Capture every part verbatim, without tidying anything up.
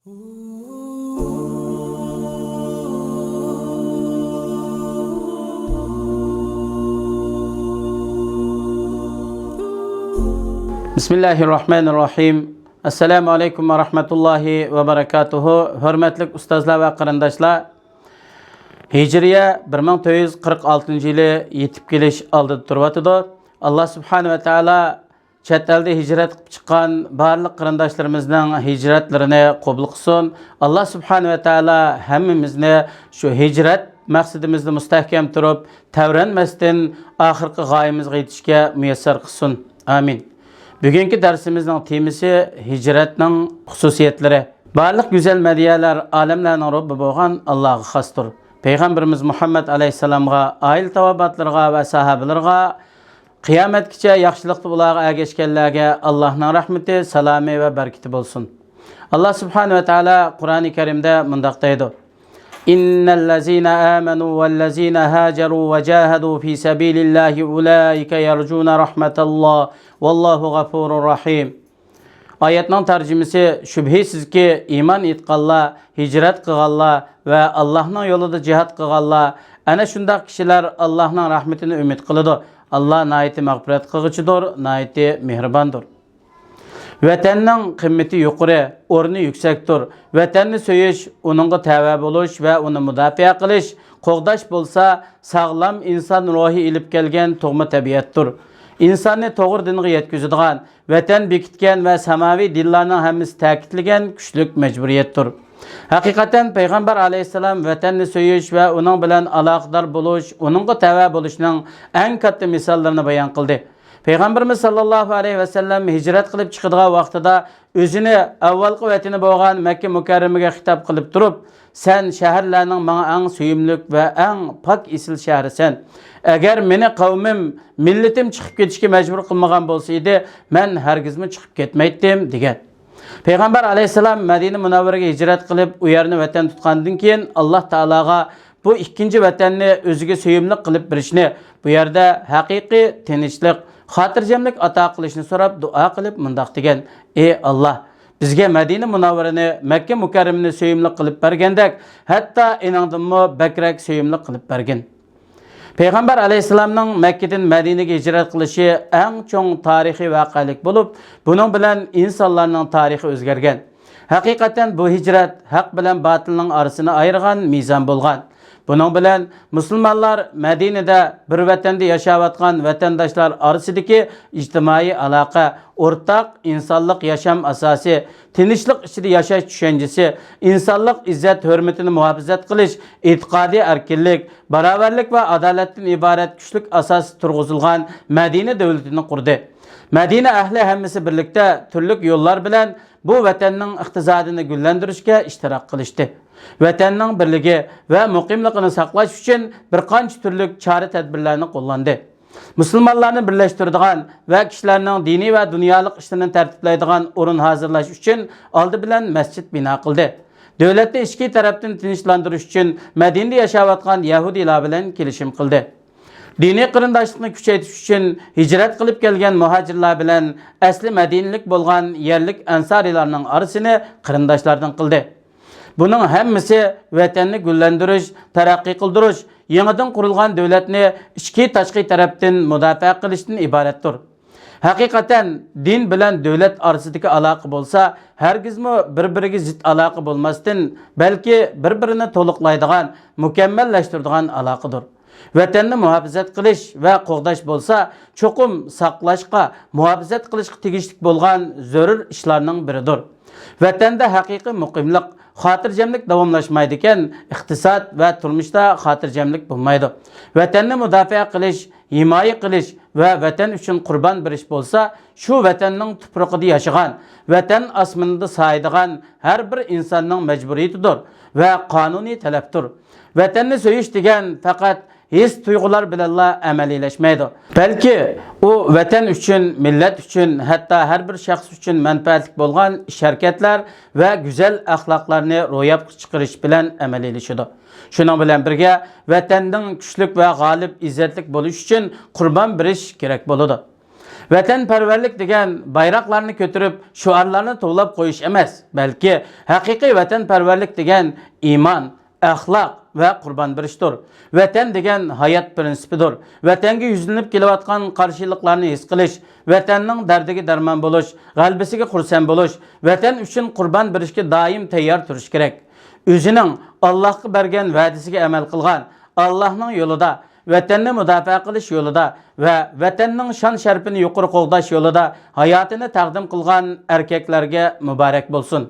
بىسمىللاھىررەھمانىررەھىم. ئەسسالامۇ ئەلەيكۇم ۋە رەھمەتۇللاھى ۋە بەرەكاتۇھۇ. ھۆرمەتلىك ئۇستازلار ۋە قېرىنداشلار، ھىجرىيە بىر مىڭ تۆت يۈز قىرىق ئالتىنچى يىلى يېتىپ كېلىش ئالدىدا تۇرۇۋاتىدۇ. ئاللا سۇبھانە ۋە تائالا چەت ئەلدە ھىجرەت قىلىپ چىققان بارلىق قېرىنداشلىرىمىزنىڭ ھىجرەتلىرىنى قوبۇل قىلسۇن. ئاللا سۇبھانە ۋە تائالا ھەممىمىزنى شۇ ھىجرەت مەقسىتىمىزدە مۇستەھكەم تۇرۇپ، تەۋرەنمەستىن ئاخىرقى غايىمىزغا يېتىشكە مۇيەسسەر قىلسۇن. ئامىن. بۈگۈنكى دەرسىمىزنىڭ تېمىسى ھىجرەتنىڭ خۇسۇسىيەتلىرى. بارلىق گۈزەل مەدھىيەلەر ئالەملەرنىڭ رەببى بولغان ئاللاغا خاستۇر. پەيغەمبىرىمىز مۇھەممەد ئەلەيھىسسالامغا، ئائىلە تاۋابىئاتلىرىغا ۋە ساھابىلىرىغا، قىيامەتكىچە ياخشىلىقتا ئۇلارغا ئەگەشكەنلەرگە ئاللاھنىڭ رەھمىتى، سالامى ۋە بەرىكىتى بولسۇن. ئاللا سۇبھانە ۋە تائالا قۇرئانى كەرىمدە مۇنداق دەيدۇ: إن الذين آمنوا والذين هاجروا وجاهدوا في سبيل الله أولئك يرجون رحمة الله والله غفور رحيم. ئايەتنىڭ تەرجىمىسى: شۈبھىسىزكى، ئىمان ئېيتقانلار، ھىجرەت قىلغانلار ۋە ئاللاھنىڭ يولىدا جىھاد قىلغانلار ئەنە شۇنداق كىشىلەر ئاللاھنىڭ رەھمىتىنى ئۈمىد قىلىدۇ. ئاللا ناھايىتى مەغپىرەت قىلغۇچىدۇر، ناھايىتى مېھرىباندۇر. ۋەتەننىڭ قىممىتى يۇقىرى، ئورنى يۈكسەكتۇر. ۋەتەننى سۆيۈش، ئۇنىڭغا تەۋە بولۇش ۋە ئۇنى مۇداپىئە قىلىش، قوغداش بولسا ساغلام ئىنسان روھى ئېلىپ كەلگەن تۇغما تەبىئەتتۇر. ئىنساننى توغرا دىنغا يەتكۈزىدىغان، ۋەتەن بېكىتكەن ۋە ساماۋى دىنلارنىڭ ھەممىسى تەكىتلىگەن كۈچلۈك مەجبۇرىيەتتۇر. ھەقىقەتەن پەيغەمبەر ئەلەيھىسسالام ۋەتەننى سۆيۈش ۋە ئۇنىڭ بىلەن ئالاقىدار بولۇش، ئۇنىڭغا تەۋە بولۇشنىڭ ئەڭ كاتتا مىساللىرىنى بايان قىلدى. پەيغەمبىرىمىز ساللاللاھۇ ئەلەيھى ۋەسەللەم ھىجرەت قىلىپ چىقىدىغان ۋاقتىدا ئۆزىنى ئەۋۋالقى ۋەتىنى بولغان مەككە مۇكەررەمىگە خىتاب قىلىپ تۇرۇپ، سەن شەھەرلەرنىڭ ماڭا ئەڭ سۆيۈملۈك ۋە ئەڭ پاك ئېسىل شەھىرىسەن. ئەگەر مېنى قەۋمىم، مىللىتىم چىقىپ كېتىشكە مەجبۇر قىلمىغان بولسا ئىدى، مەن ھەرگىزمۇ چىقىپ كەتمەيتتىم، دېگەن. پەيغەمبەر ئەلەيھىسسالام مەدىنە مۇنەۋۋەرىگە ھىجرەت قىلىپ، ئۇ يەرنى ۋەتەن تۇتقاندىن كېيىن، ئاللا تائالاغا بۇ ئىككىنچى ۋەتەننى ئۆزىگە سۆيۈملۈك قىلىپ بېرىشنى، بۇ يەردە ھەقىقىي تىنچلىق، خاتىرجەملىك ئاتا قىلىشنى سوراپ دۇئا قىلىپ مۇنداق دېگەن: ئى ئاللا، بىزگە مەدىنە مۇنەۋۋەرىنى مەككە مۇكەررەمىنى سۆيۈملۈك قىلىپ بەرگەندەك، ھەتتا ئېنىڭدىنمۇ بەكرەك سۆيۈملۈك قىلىپ بەرگىن. پەيغەمبەر ئەلەيھىسسالامنىڭ مەككىدىن مەدىنىگە ھىجرەت قىلىشى ئەڭ چوڭ تارىخىي ۋەقەلىك بولۇپ، بۇنىڭ بىلەن ئىنسانلارنىڭ تارىخى ئۆزگەرگەن. ھەقىقەتەن بۇ ھىجرەت ھەق بىلەن باتىلنىڭ ئارىسىنى ئايرىغان مىزان بولغان. بۇنىڭ بىلەن مۇسۇلمانلار مەدىنىدە بىر ۋەتەندە ياشاۋاتقان ۋەتەنداشلار ئارىسىدىكى ئىجتىمائىي ئالاقە، ئورتاق ئىنسانلىق ياشام ئاساسى، تىنچلىق ئىچىدە ياشاش چۈشەنچىسى، ئىنسانلىق ئىززەت-ھۆرمىتىنى مۇھاپىزەت قىلىش، ئېتىقادىي ئەركىنلىك، باراۋەرلىك ۋە ئادالەتتىن ئىبارەت كۈچلۈك ئاساس تۇرغۇزۇلغان مەدىنە دۆلىتىنى قۇردى. مەدىنە ئەھلى ھەممىسى بىرلىكتە تۈرلۈك يوللار بىلەن بۇ ۋەتەننىڭ ئىقتىسادىنى گۈللەندۈرۈشكە ئىشتىراك قىلىشتى. ۋەتەننىڭ بىرلىكى ۋە مۇقىملىقىنى ساقلاش ئۈچۈن بىر قانچە تۈرلۈك چارە-تەدبىرلەرنى قوللاندى. مۇسۇلمانلارنى بىرلەشتۈرىدىغان ۋە كىشىلەرنىڭ دىنىي ۋە دۇنيالىق ئىشلىرىنى تەرتىپلەيدىغان ئورۇن ھازىرلاش ئۈچۈن ئالدى بىلەن مەسچىت بىنا قىلدى. دۆلەتنى ئىچكى تەرەپتىن تىنچلاندۇرۇش ئۈچۈن مەدىنىدە ياشاۋاتقان يەھۇدىيلار بىلەن كېلىشىم قىلدى. دىنىي قېرىنداشلىقنى كۈچەيتىش ئۈچۈن ھىجرەت قىلىپ كەلگەن مۇھاجىرلار بىلەن ئەسلى مەدىنىلىك بولغان يەرلىك ئەنسارىيلارنىڭ ئارىسىنى قېرىنداشلاردىن قىلدى. بۇنىڭ ھەممىسى ۋەتەننى گۈللەندۈرۈش، تەرەققىي قىلدۇرۇش، يېڭىدىن قۇرۇلغان دۆلەتنى ئىچكى-تاشقى تەرەپتىن مۇداپىئە قىلىشتىن ئىبارەتتۇر. ھەقىقەتەن، دىن بىلەن دۆلەت ئارىسىدىكى ئالاقە بولسا، ھەرگىزمۇ بىر-بىرىگە زىت ئالاقە بولماستىن، بەلكى بىر-بىرىنى تولۇقلايدىغان، مۇكەممەللەشتۈرىدىغان ئالاقىدۇر. ۋەتەننى مۇھاپىزەت قىلىش ۋە قوغداش بولسا، چوقۇم ساقلاشقا، مۇھاپىزەت قىلىشقا تېگىشلىك بولغان زۆرۈر ئىشلارنىڭ بىرىدۇر. ۋەتەندە ھەقىقىي مۇقىملىق، خاتىرجەملىك داۋاملاشمايدىكەن، ئىقتىساد ۋە تۇرمۇشتا خاتىرجەملىك بولمايدۇ. ۋەتەننى مۇداپىئە قىلىش، ھىمايە قىلىش ۋە ۋەتەن ئۈچۈن قۇربان بېرىش بولسا، شۇ ۋەتەننىڭ تۇپرىقىدا ياشىغان، ۋەتەن ئاسمىنىدا سايىدىغان ھەر بىر ئىنساننىڭ مەجبۇرىيىتىدۇر ۋە قانۇنىي تەلەپتۇر. ۋەتەننى سۆيۈش دېگەن پەقەت ھېس-تۇيغۇلار بىلەنلا ئەمەلىيلەشمەيدۇ. بەلكى ئۇ ۋەتەن ئۈچۈن، مىللەت ئۈچۈن، ھەتتا ھەر بىر شەخس ئۈچۈن مەنپەئەتلىك بولغان ئىش-ھەرىكەتلەر ۋە گۈزەل ئەخلاقلارنى روياپقا چىقىرىش بىلەن ئەمەلىيلىشىدۇ. شۇنىڭ بىلەن بىرگە، ۋەتەننىڭ كۈچلۈك ۋە غالىب، ئىززەتلىك بولۇشى ئۈچۈن قۇربان بېرىش كېرەك بولىدۇ. ۋەتەنپەرۋەرلىك دېگەن بايراقلارنى كۆتۈرۈپ، شوئارلارنى توۋلاپ قويۇش ئەمەس، بەلكى ھەقىقىي ۋەتەنپەرۋەرلىك دېگەن ئىمان، ئەخلاق ۋە قۇربان بېرىشتۇر. ۋەتەن دېگەن ھايات پىرىنسىپىدۇر. ۋەتەنگە يۈزلىنىپ كېلىۋاتقان قارشىلىقلارنى ھېس قىلىش، ۋەتەننىڭ دەردىگە دەرمان بولۇش، غەلىبىسىگە خۇرسەن بولۇش، ۋەتەن ئۈچۈن قۇربان بېرىشكە دائىم تەييار تۇرۇش كېرەك. ئۆزىنىڭ ئاللاھقا بەرگەن ۋەدىسىگە ئەمەل قىلغان، ئاللاھنىڭ يولىدا، ۋەتەننى مۇداپىئە قىلىش يولىدا ۋە ۋەتەننىڭ شان-شەرىپىنى يۇقىرى قوغداش يولىدا ھاياتىنى تەقدىم قىلغان ئەركەكلەرگە مۇبارەك بولسۇن!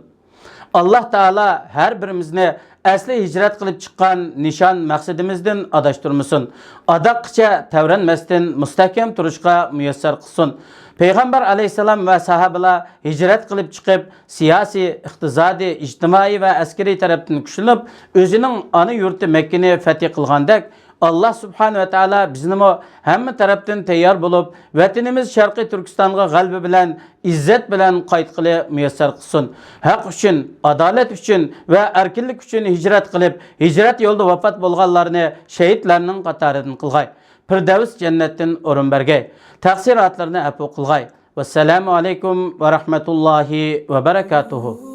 ئاللاھ تائالا ھەر بىرىمىزنى ئەسلى ھىجرەت قىلىپ چىققان نىشان مەقسىتىمىزدىن ئاداشتۇرمىسۇن. ئاداققىچە تەۋرەنمەستىن مۇستەھكەم تۇرۇشقا مۇيەسسەر قىلسۇن. پەيغەمبەر ئەلەيھىسسالام ۋە ساھابىلار ھىجرەت قىلىپ چىقىپ، سىياسىي، ئىقتىسادىي، ئىجتىمائىي ۋە ئەسكىرىي تەرەپتىن كۈچلىنىپ، ئۆزىنىڭ ئانا يۇرتى مەككىنى فەتھى قىلغاندەك، ئاللاھ سۇبھانەھۇ ۋە تائالا بىزنىمۇ ھەممە تەرەپتىن تەييار بولۇپ، ۋەتىنىمىز شەرقىي تۈركىستانغا غەلىبە بىلەن، ئىززەت بىلەن قايتقىلى مۇيەسسەر قىلسۇن. ھەق ئۈچۈن، ئادالەت ئۈچۈن ۋە ئەركىنلىك ئۈچۈن ھىجرەت قىلىپ، ھىجرەت يولىدا ۋاپات بولغانلارنى شېھىتلەرنىڭ قاتارىدىن قىلغاي. پىردەۋس جەننەتتىن ئورۇن بەرگەي. تەقسىراتلىرىنى ئەپۇ قىلغاي. ۋەسسالامۇ ئەلەيكۇم ۋە رەھمەتۇللاھى ۋە بەرەكاتۇھۇ.